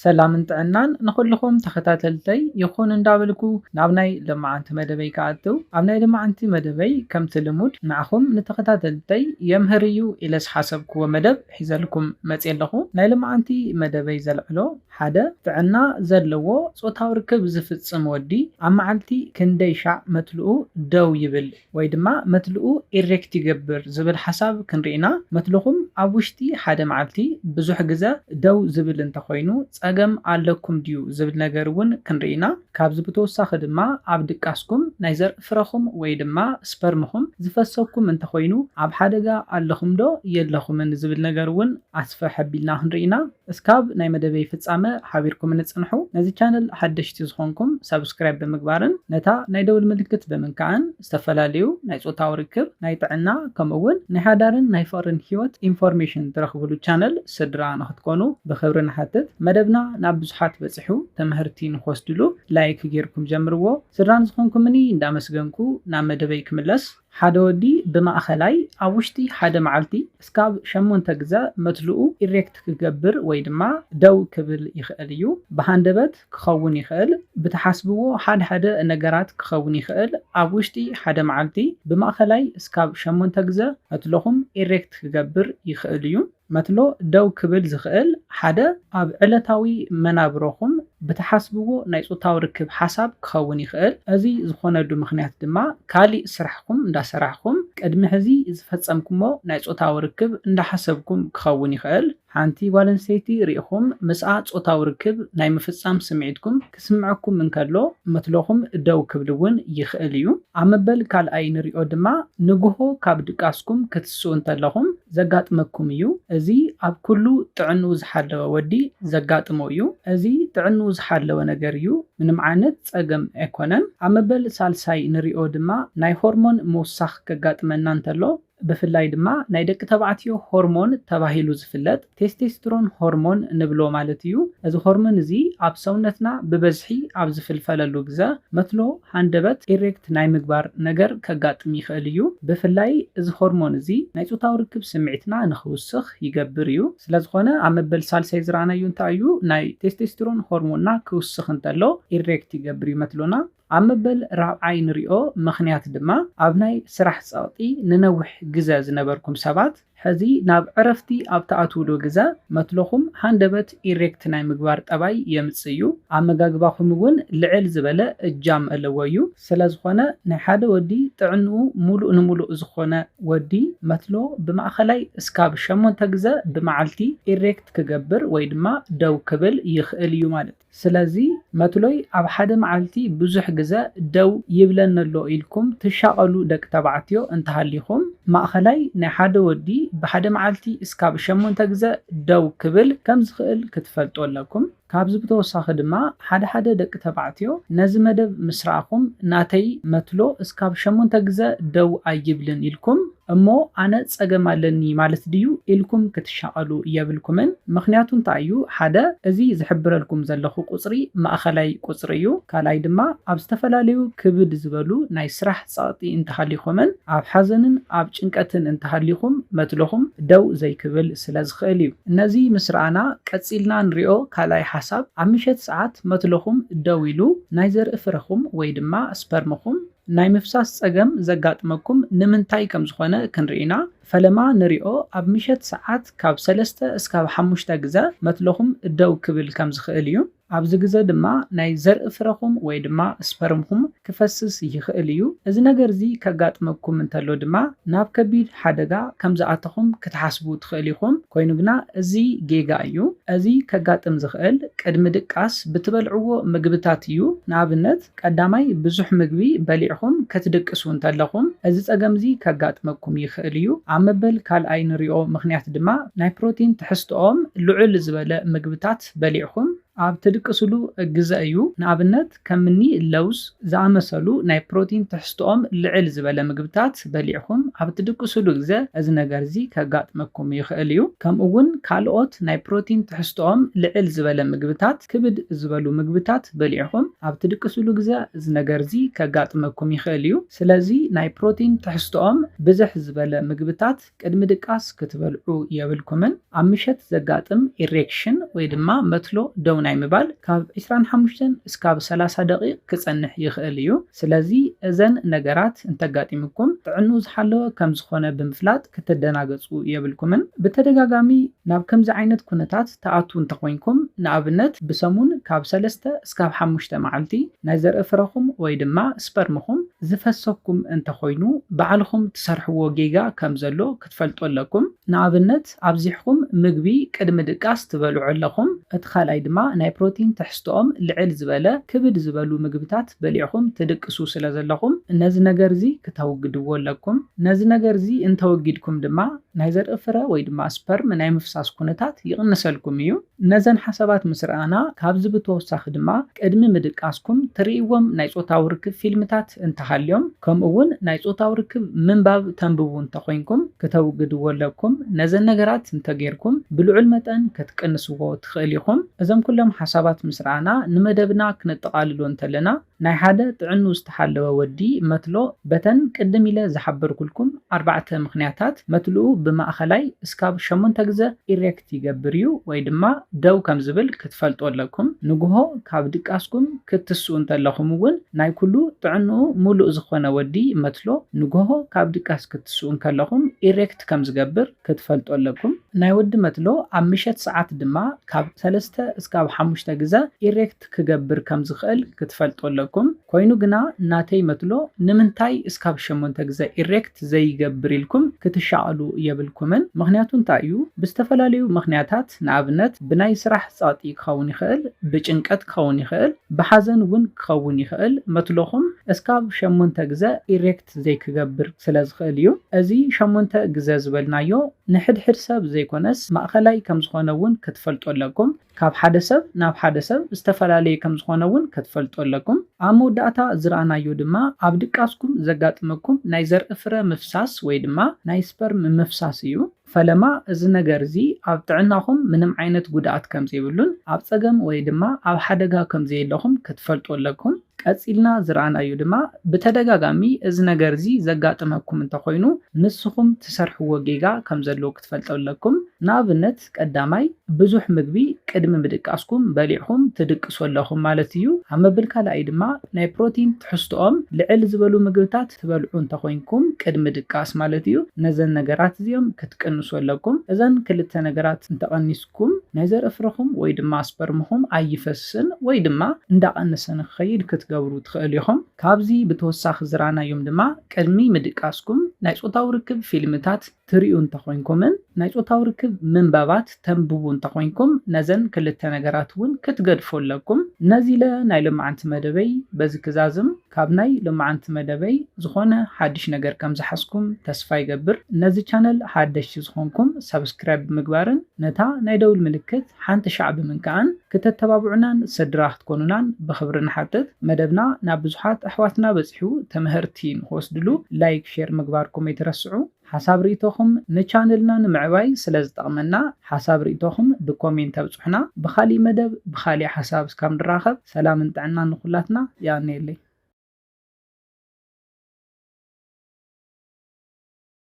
ሰላምን ጥዕናን ንኹልኹም ተኸታተልተይ ይኹን እንዳበልኩ ናብ ናይ ለማዓንቲ መደበይ ክኣትው። ኣብ ናይ ለማዓንቲ መደበይ ከምቲ ልሙድ ንዓኹም ንተኸታተልተይ የምህር እዩ ኢለ ዝሓሰብክዎ መደብ ሒዘልኩም መፅየ ኣለኹ። ናይ ለማዓንቲ መደበይ ዘልዕሎ ሓደ ጥዕና ዘለዎ ጾታዊ ርክብ ዝፍጽም ወዲ ኣብ መዓልቲ ክንደይ ሻዕ መትልኡ ደው ይብል ወይ ድማ መትልኡ ኢሬክት ይገብር ዝብል ሓሳብ ክንርኢና። መትልኹም ኣብ ውሽጢ ሓደ መዓልቲ ብዙሕ ግዘ ደው ዝብል እንተኾይኑ ጸገም ኣለኩም ድዩ ዝብል ነገር እውን ክንርኢና። ካብዚ ብተወሳኺ ድማ ኣብ ድቃስኩም ናይ ዘርኢ ፍረኹም ወይ ድማ ስፐርምኹም ዝፈሰኩም እንተኾይኑ ኣብ ሓደጋ ኣለኹም ዶ የለኹምን ዝብል ነገር እውን ኣስፍሕ ኣቢልና ክንርኢና። እስካብ ናይ መደበይ ፍጻመ ሓቢርኩም ንጽንሑ። ነዚ ቻነል ሓደሽቲ ዝኾንኩም ሳብስክራይብ ብምግባርን ነታ ናይ ደውል ምልክት ብምንካዕን ዝተፈላለዩ ናይ ጾታዊ ርክብ፣ ናይ ጥዕና ከምኡ እውን ናይ ሓዳርን ናይ ፍቕርን ህይወት ኢንፎርሜሽን ትረኽብሉ ቻነል ስድራ ንኽትኮኑ ብኽብሪ ንሓትት። መደብና ናብ ብዙሓት በጺሑ ተምህርቲ ንክወስድሉ ላይክ ጌርኩም ጀምርዎ። ስድራ ንዝኾንኩምኒ እንዳመስገንኩ ናብ መደበይ ክምለስ። ሓደ ወዲ ብማእኸላይ ኣብ ውሽጢ ሓደ መዓልቲ እስካብ ሸሞንተ ግዘ መትልኡ ኢሬክት ክገብር ወይ ድማ ደው ክብል ይኽእል እዩ። ብሃንደበት ክኸውን ይኽእል፣ ብትሓስብዎ ሓደ ሓደ ነገራት ክኸውን ይኽእል። ኣብ ውሽጢ ሓደ መዓልቲ ብማእኸላይ እስካብ ሸሞንተ ግዘ መትልኹም ኢሬክት ክገብር ይኽእል እዩ። መትሎ ደው ክብል ዝኽእል ሓደ ኣብ ዕለታዊ መናብሮኹም ብትሓስብዎ ናይ ጾታዊ ርክብ ሓሳብ ክኸውን ይኽእል። እዚ ዝኾነሉ ምኽንያት ድማ ካሊእ ስራሕኩም እንዳሰራሕኩም ቅድሚ ሕዚ ዝፈጸምኩሞ ናይ ጾታዊ ርክብ እንዳሓሰብኩም ክኸውን ይኽእል። ሓንቲ ጓል ኣንስተይቲ ርኢኹም ምስኣ ጾታዊ ርክብ ናይ ምፍጻም ስምዒትኩም ክስምዐኩም እንከሎ መትሎኹም ደው ክብል እውን ይኽእል እዩ። ኣብ መበል ካልኣይ ንሪኦ ድማ ንግሆ ካብ ድቃስኩም ክትስኡ እንተለኹም ዘጋጥመኩም እዩ። እዚ ኣብ ኩሉ ጥዕንኡ ዝሓለወ ወዲ ዘጋጥሞ እዩ። እዚ ጥዕንኡ ዝሓለወ ነገር እዩ። ምንም ዓይነት ጸገም ኣይኮነን። ኣብ መበል ሳልሳይ ንሪኦ ድማ ናይ ሆርሞን ምውሳኽ ከጋጥመና እንተሎ ብፍላይ ድማ ናይ ደቂ ተባዕትዮ ሆርሞን ተባሂሉ ዝፍለጥ ቴስቴስትሮን ሆርሞን ንብሎ ማለት እዩ። እዚ ሆርሞን እዚ ኣብ ሰውነትና ብበዝሒ ኣብ ዝፍልፈለሉ ግዘ መትሎ ሃንደበት ኢሬክት ናይ ምግባር ነገር ከጋጥም ይኽእል እዩ። ብፍላይ እዚ ሆርሞን እዚ ናይ ጾታዊ ርክብ ስምዒትና ንኽውስኽ ይገብር እዩ። ስለዝኾነ ኣብ መበል ሳልሳይ ዝረኣናዮ እንታይ እዩ? ናይ ቴስቴስትሮን ሆርሞንና ክውስኽ እንተሎ ኢሬክት ይገብር እዩ መትሎና። ኣብ መበል ራብዓይ ንሪኦ ምኽንያት ድማ ኣብ ናይ ስራሕ ጸቕጢ ንነዊሕ ግዘ ዝነበርኩም ሰባት ሕዚ ናብ ዕረፍቲ ኣብ ትኣትውሉ ግዘ መትሎኹም ሃንደበት ኢሬክት ናይ ምግባር ጠባይ የምጽእ እዩ። ኣመጋግባኹም እውን ልዕል ዝበለ እጃም ኣለዎ እዩ። ስለዝኾነ ናይ ሓደ ወዲ ጥዕንኡ ሙሉእ ንሙሉእ ዝኾነ ወዲ መትሎ ብማእኸላይ እስካብ ሸሞንተ ግዘ ብመዓልቲ ኢሬክት ክገብር ወይ ድማ ደው ክብል ይኽእል እዩ ማለት። ስለዚ መትሎይ ኣብ ሓደ መዓልቲ ብዙሕ ግዘ ደው ይብለኒ ኣሎ ኢልኩም ትሻቐሉ ደቂ ተባዕትዮ እንተሃሊኹም፣ ማእኸላይ ናይ ሓደ ወዲ ብሓደ መዓልቲ እስካብ ሸሞንተ ግዘ ደው ክብል ከም ዝኽእል ክትፈልጡ ኣለኩም። ካብዚ ብተወሳኺ ድማ ሓደ ሓደ ደቂ ተባዕትዮ ነዚ መደብ ምስ ረኣኹም ናተይ መትሎ እስካብ ሸሞንተ ግዘ ደው ኣይብልን ኢልኩም እሞ ኣነ ጸገም ኣለኒ ማለት ድዩ ኢልኩም ክትሻቐሉ የብልኩምን። ምኽንያቱ እንታይ እዩ? ሓደ፣ እዚ ዝሕብረልኩም ዘለኹ ቁጽሪ ማእኸላይ ቁጽሪ እዩ። ካልኣይ ድማ ኣብ ዝተፈላለዩ ክብድ ዝበሉ ናይ ስራሕ ጸቕጢ እንተሃሊኹምን ኣብ ሓዘንን ኣብ ጭንቀትን እንተሃሊኹም መትሎኹም ደው ዘይክብል ስለ ዝኽእል እዩ። እነዚ ምስ ረኣና ቀጺልና ንሪኦ ካልኣይ ሓሳብ ኣብ ምሸት ሰዓት መትሎኹም ደው ኢሉ ናይ ዘርኢ ፍረኹም ወይ ድማ ስፐርምኹም ናይ ምፍሳስ ጸገም ዘጋጥመኩም ንምንታይ ከም ዝኾነ ክንርኢና። ፈለማ ንሪኦ ኣብ ምሸት ሰዓት ካብ ሰለስተ እስካብ ሓሙሽተ ግዘ መትሎኹም ደው ክብል ከም ዝኽእል እዩ። ኣብዚ ግዘ ድማ ናይ ዘርኢ ፍረኹም ወይ ድማ ስፐርምኹም ክፈስስ ይኽእል እዩ። እዚ ነገር እዚ ከጋጥመኩም እንተሎ ድማ ናብ ከቢድ ሓደጋ ከም ዝኣተኹም ክትሓስቡ ትኽእል ኢኹም። ኮይኑ ግና እዚ ጌጋ እዩ። እዚ ከጋጥም ዝኽእል ቅድሚ ድቃስ ብትበልዕዎ ምግብታት እዩ። ንኣብነት ቀዳማይ ብዙሕ ምግቢ በሊዕኹም ክትድቅሱ እንተለኹም እዚ ጸገም እዚ ከጋጥመኩም ይኽእል እዩ። ኣብ መበል ካልኣይ ንሪኦ ምኽንያት ድማ ናይ ፕሮቲን ትሕዝትኦም ልዑል ዝበለ ምግብታት በሊዕኹም ኣብ ትድቅስሉ ግዘ እዩ። ንኣብነት ከምኒ ለውዝ ዝኣመሰሉ ናይ ፕሮቲን ትሕዝትኦም ልዕል ዝበለ ምግብታት በሊዕኹም ኣብ ትድቅስሉ ግዘ እዚ ነገር እዚ ከጋጥመኩም ይኽእል እዩ። ከምኡ እውን ካልኦት ናይ ፕሮቲን ትሕዝትኦም ልዕል ዝበለ ምግብታት፣ ክብድ ዝበሉ ምግብታት በሊዕኹም ኣብ ትድቅስሉ ግዘ እዚ ነገር እዚ ከጋጥመኩም ይኽእል እዩ። ስለዚ ናይ ፕሮቲን ትሕዝትኦም ብዝሕ ዝበለ ምግብታት ቅድሚ ድቃስ ክትበልዑ የብልኩምን። ኣብ ምሸት ዘጋጥም ኢሬክሽን ወይ ድማ መትሎ ደው ናይ ምባል ካብ ዕስራን ሓሙሽተን እስካብ ሰላሳ ደቂቕ ክጸንሕ ይኽእል እዩ። ስለዚ እዘን ነገራት እንተጋጢምኩም ጥዕንኡ ዝሓለወ ከም ዝኾነ ብምፍላጥ ክትደናገጹ የብልኩምን። ብተደጋጋሚ ናብ ከምዚ ዓይነት ኩነታት ትኣትዉ እንተኾይንኩም፣ ንኣብነት ብሰሙን ካብ ሰለስተ እስካብ ሓሙሽተ መዓልቲ ናይ ዘርኢ ፍረኹም ወይ ድማ ስፐርምኹም ዝፈሰኩም እንተኾይኑ፣ ባዕልኹም ትሰርሕዎ ጌጋ ከም ዘሎ ክትፈልጡ ኣለኩም። ንኣብነት ኣብዚሕኹም ምግቢ ቅድሚ ድቃስ ትበልዑ ኣለኹም። እቲ ካልኣይ ድማ ናይ ፕሮቲን ትሕዝቶኦም ልዕል ዝበለ ክብድ ዝበሉ ምግብታት በሊዕኹም ትድቅሱ ስለ ዘለኹም ነዚ ነገር እዚ ክተውግድዎ ኣለኩም። ነዚ ነገር እዚ እንተወጊድኩም ድማ ናይ ዘርኢ ፍረ ወይ ድማ ስፐርም ናይ ምፍሳስ ኩነታት ይቕንሰልኩም እዩ። ነዘን ሓሳባት ምስ ረኣና ካብዚ ብተወሳኺ ድማ ቅድሚ ምድቃስኩም ትርእይዎም ናይ ጾታዊ ርክብ ፊልምታት እንተሃልዮም ከምኡ እውን ናይ ጾታዊ ርክብ ምንባብ ተንብቡ እንተኾይንኩም ክተውግድዎ ኣለኩም። ነዘን ነገራት እንተጌርኩም ብልዑል መጠን ክትቅንስዎ ትኽእል ኢኹም። እዞም ኩሎም ሓሳባት ምስ ረኣና ንመደብና ክነጠቓልሎ እንተለና ናይ ሓደ ጥዕንኡ ዝተሓለወ ወዲ መትሎ በተን ቅድም ኢለ ዝሓበርኩልኩም ኣርባዕተ ምኽንያታት መትልኡ ብማእኸላይ እስካብ ሸሞንተ ግዘ ኢሬክት ይገብር እዩ ወይ ድማ ደው ከም ዝብል ክትፈልጡ ኣለኩም። ንግሆ ካብ ድቃስኩም ክትስኡ እንተለኹም እውን ናይ ኩሉ ጥዕንኡ ሙሉእ ዝኾነ ወዲ መትሎ ንግሆ ካብ ድቃስ ክትስኡ እንከለኹም ኢሬክት ከም ዝገብር ክትፈልጡ ኣለኩም። ናይ ወዲ መትሎ ኣብ ምሸት ሰዓት ድማ ካብ ሰለስተ እስካብ ሓሙሽተ ግዘ ኢሬክት ክገብር ከም ዝኽእል ክትፈልጡ ኣለኩም። ኮይኑ ግና ናተይ መትሎ ንምንታይ እስካብ ሸሞንተ ግዘ ኢሬክት ዘይገብር ኢልኩም ክትሻቐሉ የብልኩምን። ምኽንያቱ እንታይ እዩ? ብዝተፈላለዩ ምኽንያታት ንኣብነት ብናይ ስራሕ ጸቕጢ ክኸውን ይኽእል፣ ብጭንቀት ክኸውን ይኽእል፣ ብሓዘን እውን ክኸውን ይኽእል። መትሎኹም እስካብ ሸሞንተ ግዘ ኢሬክት ዘይክገብር ስለ ዝኽእል እዩ። እዚ ሸሞንተ ግዘ ዝበልናዮ ንሕድሕድ ሰብ ዘይኮነስ ማእኸላይ ከም ዝኾነ እውን ክትፈልጡ ኣለኩም። ካብ ሓደ ሰብ ናብ ሓደ ሰብ ዝተፈላለየ ከም ዝኾነ እውን ክትፈልጡ ኣለኩም። ኣብ መወዳእታ ዝረኣናዮ ድማ ኣብ ድቃስኩም ዘጋጥመኩም ናይ ዘርኢ ፍረ ምፍሳስ ወይ ድማ ናይ ስፐርም ምፍሳስ እዩ። ፈለማ እዚ ነገር እዚ ኣብ ጥዕናኹም ምንም ዓይነት ጉድኣት ከም ዘይብሉን ኣብ ጸገም ወይ ድማ ኣብ ሓደጋ ከም ዘየለኹም ክትፈልጡ ኣለኩም። ቀጺልና ዝረኣናዮ ድማ ብተደጋጋሚ እዚ ነገር እዚ ዘጋጥመኩም እንተኾይኑ ንስኹም ትሰርሕዎ ጌጋ ከም ዘለዎ ክትፈልጡ ኣለኩም። ንኣብነት ቀዳማይ ብዙሕ ምግቢ ቅድሚ ምድቃስኩም በሊዕኹም ትድቅሱ ኣለኹም ማለት እዩ። ኣብ መብል ካልኣይ ድማ ናይ ፕሮቲን ትሕዝቶኦም ልዕል ዝበሉ ምግብታት ትበልዑ እንተኾይንኩም ቅድሚ ድቃስ ማለት እዩ። ነዘን ነገራት እዚኦም ክትቅንሱ ኣለኩም። እዘን ክልተ ነገራት እንተቐኒስኩም ናይ ዘርኢ ፍረኹም ወይ ድማ ስፐርምኹም ኣይፈስን ወይ ድማ እንዳቐነሰ ንክኸይድ ክትገብሩ ትኽእሉ ኢኹም። ካብዚ ብተወሳኺ ዝረኣናዮም ድማ ቅድሚ ምድቃስኩም ናይ ጾታዊ ርክብ ፊልምታት ትሪኡ እንተኾይንኩምን ናይ ጾታዊ ርክብ ምንባባት ተንብቡ እንተኾይንኩም ነዘን ክልተ ነገራት እውን ክትገድፉ ኣለኩም። ነዚ ኢለ ናይ ሎማዓንቲ መደበይ በዚ ክዛዝም። ካብ ናይ ሎማዓንቲ መደበይ ዝኾነ ሓድሽ ነገር ከም ዝሓዝኩም ተስፋ ይገብር። ነዚ ቻነል ሓደሽቲ ዝኾንኩም ሳብስክራይብ ብምግባርን ነታ ናይ ደውል ምልክት ሓንቲ ሻዕ ብምንካእን ክተተባብዑናን ስድራ ክትኮኑናን ብኽብሪ ንሓትት። መደብና ናብ ብዙሓት ኣሕዋትና በጺሑ ትምህርቲ ንክወስድሉ ላይክ፣ ሼር ምግባርኩም ኣይትረስዑ። ሓሳብ ርእይቶኹም ንቻነልና ንምዕባይ ስለ ዝጠቕመና ሓሳብ ርእይቶኹም ብኮሜንት ኣብጽሑና። ብኻሊእ መደብ ብኻሊእ ሓሳብ እስካብ ንራኸብ ሰላምን ጥዕናን ንኹላትና። የቐንየለይ።